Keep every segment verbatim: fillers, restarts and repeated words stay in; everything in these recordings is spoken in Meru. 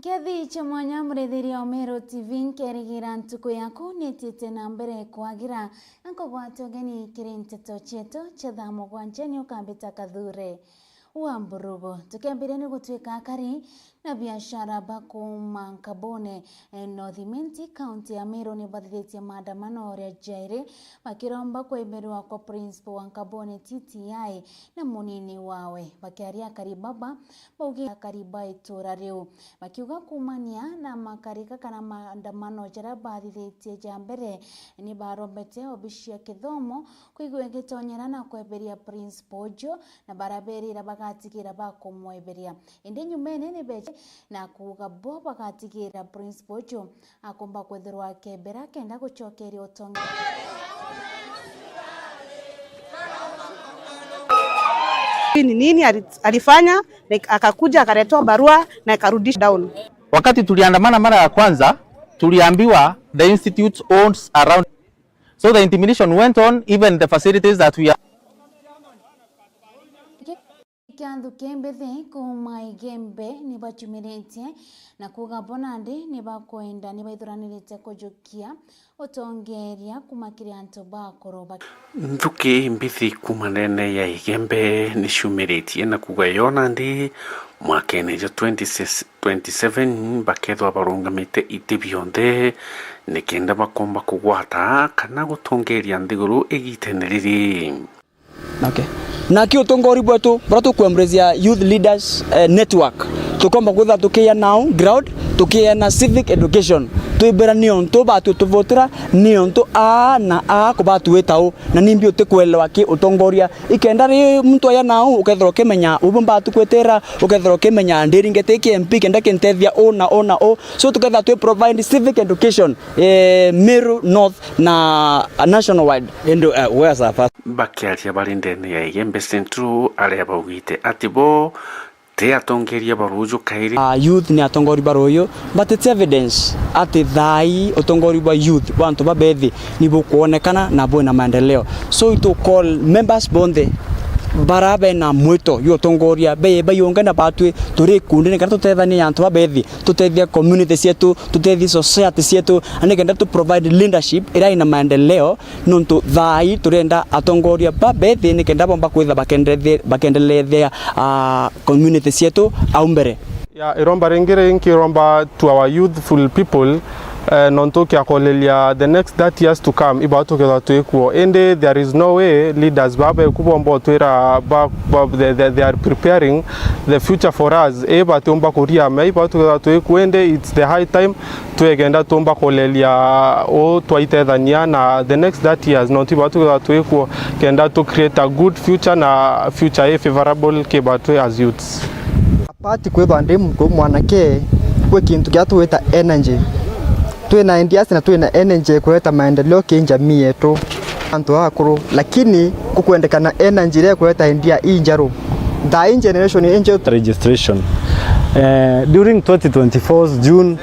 Kiathi cia mwanya, muriithiria wa Meru T V, nkerigira ntuku yaku nitite na mbere kwagira, na nkugwata ugeni kiri nteto cietu cia thaa mugwanja ni ukambita Kathure wa Mburugu. Tukiambiria ni gutwika akari na biashara ba kuuma Nkabone, eh, North Imenti, kaunti ya Meru, ni bathithitie maandamano o ria jairi, bakiromba kweberwa kwa principal wa Nkabone T T I na munini wawe. Bakiaria akari baba, baugi akari ba itura riu, bakiuga kuumania na makarika kana maandamano jaria bathithitie ja mbere, ni barombete obici ya kithomo kwigua igitonyera na kweberia principal uju, na baraberira bagatigira bakumweberia. Indi nyumene ni beje na kuuga bo bagatigira principal uju akomba kwithirwa akebera kenda gucokeria utongi. Ni nini ali-, alifanya, na ik-, akakuja akaletwa barua na ikarudishwa down. Wakati tuliandamana mara ya kwanza, tuliambiwa the institute owns around. So the intimidation went on, even the facilities that we are Kia nthuki mbithi kuuma Igembe ni bachumiritie na kuuga bo nandi ni bakwenda, ni baithuranirite kujukia utongeria kuuma kiri antu ba akuru ba. Nthuki mbithi kuuma ndene ya Igembe ni ciumiritie na kuuga yo nandi mwakene jwa twenty twenty-seven bakethwa barungamite iti bionthe nikenda bakomba kugwata kana gutongeria nthiguru igitene riri. Okay. Naki utongori bwetu, buria tuku embrace ya Youth Leaders, eh, Network, tukomba kwithirwa tukiya nao ground, tukiya na civic education. Twibira niontu batu tuvutira, niontu aa na aa kubatwita u, na nimbi utikwelewa ki utongoria. Ikenda ri muntu aya nao, ukethirwa ukimenya ubu mbatu kwitira, ukethirwa ukimenya ndiringete iki M P kenda kintethia u na u na u. So tukethirwa twi provide civic education, eh, Meru North na national wide. Indi, eh, where's our first? Bakiaria bari ndene ya Igembe Central, aria baugite ati bo ti atongeria ba ruuju kairi. Ah, youth ni atongori ba ruuju, but it's evidence ati thaai utongori bwa youth bwa antu babethi ni bukwonekana na bwina maendeleo. So itu call members bonthe bara bena mwito jwa utongoria be-, baiyungane na batwi turi ikundi nikenda tutethanie antu babethi, tutethie community cietu, tutethie society cietu, na nikenda tu provide leadership iria ina maendeleo, nontu thaai turenda atongoria babethi nikenda bomba kwitha bakendethe-, bakendelethia, ah, community cietu au mbere. Ya, iromba ringi ringi iromba to our youthful people, eh, nontu kiakolelia the next thirty years to come, iba tukethwa twikuo. Indi there is no way leaders baba beku bomba utwira ba, ba, they, they, they are preparing the future for us. Ii batiumba kuria mea, iba tukethwa twikuo, indi it's the high time twegenda tumba kulelia uu twaitethania na the next thirty years, nontu iba tukethwa twikuo kenda tu create a good future na future ii favorable ki batwi as youths. Apart kwithwa ndi muntu mwanake, kwi kintu kia twita energy. Twina ideas na twina energy kureta maendeleo ki jamii yetu. Antu akuru, lakini kukwendekana energy iria ikureta idea injeru. Thaa ii generation injeru. Registration. Eh, during twenty twenty-four June,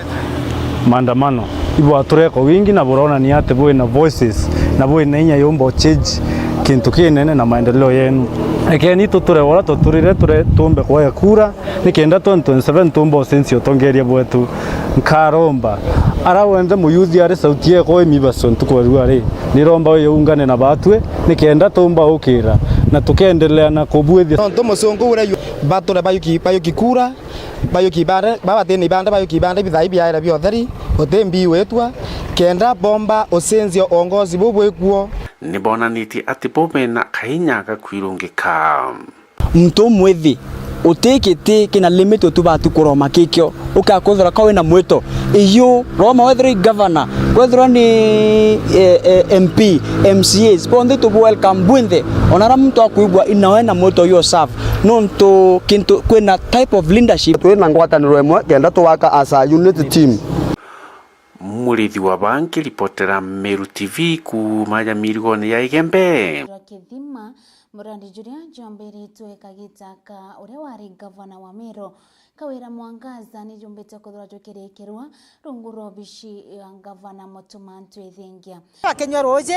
maandamano, ibwatureko wingi na buronania ati bwina voices na bwina inya yumba change kintu kinene na maendeleo yenu. Ekeni tuture ura tuturire ture tumbe kwaya kura, nikenda twenty twenty-seven tumba ucenjia utongeria bwetu. Nkaromba ara wenthe muyuthi ari sauti yekwa imibaso ntuku ya rua ri, niromba uyu ungane na batwi, nikenda tumba ukira na tukendelea na kubwithia. Nontu musungu uria yu-, bature bayuki, bayuki kura, bayuki ibanda, baba batina ibanda, bayuki ibanda, bithai biaira bia utheri, uti mbi witwa, kenda bomba ucenjia uongozi bu bwikuo. Nibonanitie ati bo bena kainya ga kwirungika. Muntu umwithi, uti giti kina limit utubati kuroma kikio, ukakwithirwa ka wina mwito. Iyu, roma wethirwa i governor, kwethirwa ni, eh, eh, M P, M C As, bonthe tubu welcome bwinthe. Ona ara muntu akwigua inawe na mwito uyu serve. Nontu kintu, kwina type of leadership. Twina ngwataniro imwe kenda tuwaka as a unit team. Murithi wa Banki, ripotera Meru T V kuuma ya mirigone ya Igembe. Kithima, murandi juria jombiritwe kagita ka uria wari gavana wa Meru, Kawira Mwangaza, ni jumbite kwithirwa jukirikirwa rungu rwa obici ya gavana Mutuma Ntwithingia. Bakenywa ruuji,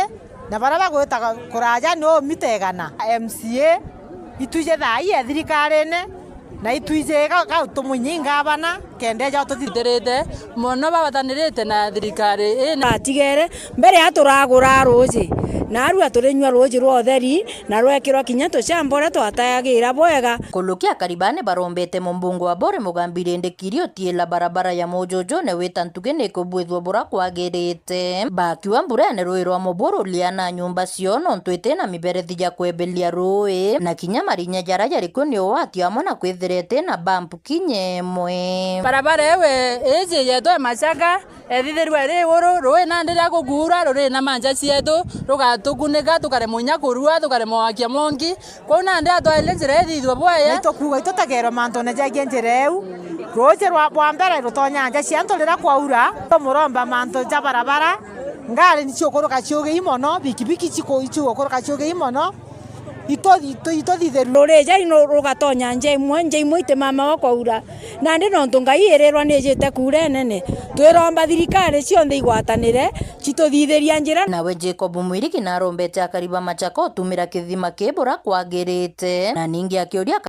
na baria bagwitaga kuraja ni umita igana. M C A, itwije thaa ii e thirikarine, Na itwiji ga, ga tumunyi ngavana, kenda eja tuthithirite mono babatanirite na thirikari ii. Atigere mbere ya turagura ruuji, narua turinyua ruuji rwa utheri, na rwekirwa kinya tucamba uria twatayagira bwega. Kulukia Karibani barombete mumbunge wa Bore Mugambi Rindikiri utiila barabara ya mujujune wita ntugi ni kubwithua bura kwagirite. Bakiuga mburene rui rwa muburu liana nyumba cio nontu iti na miberethi ya kweberia rui, na kinya marinya jaria jari kuo ni ugwati amwe na kwithira iti na bump kinya imwe. Barabara iu iji yetu ya Machaka, ethithirua iri iguru, rui nandi ria gukuura ruri na manja cietu, rugatukunika, tukaremwa inya kurua, tukaremwa gwakia monki. Kwou nandi atwaire njira ithithue bwaya. Na itukuuga itutegerwe mantune jagie njira iu. Ruuji rwa bwa mbere rutonya nja cia antu riria kwaura, tumuromba mantu ja barabara, ngari ni ciukuruka ciugii mono, bikibiki ciku-, ciukuruka ciugii mono. Itu-, itu-, ituthithiru. Ruriji ru-, rugatonya nja imwe, nja imwe itimamawa kwaura. Nandi nontu Ngai irirwa nijite kuura inene, twiromba thirikari cionthe igwatanire, cituthithiria njira. Nawe Jacob Mwirigi narombete akari ba Machaka utumira kithima kii bura kwagirite, na ningi akiuria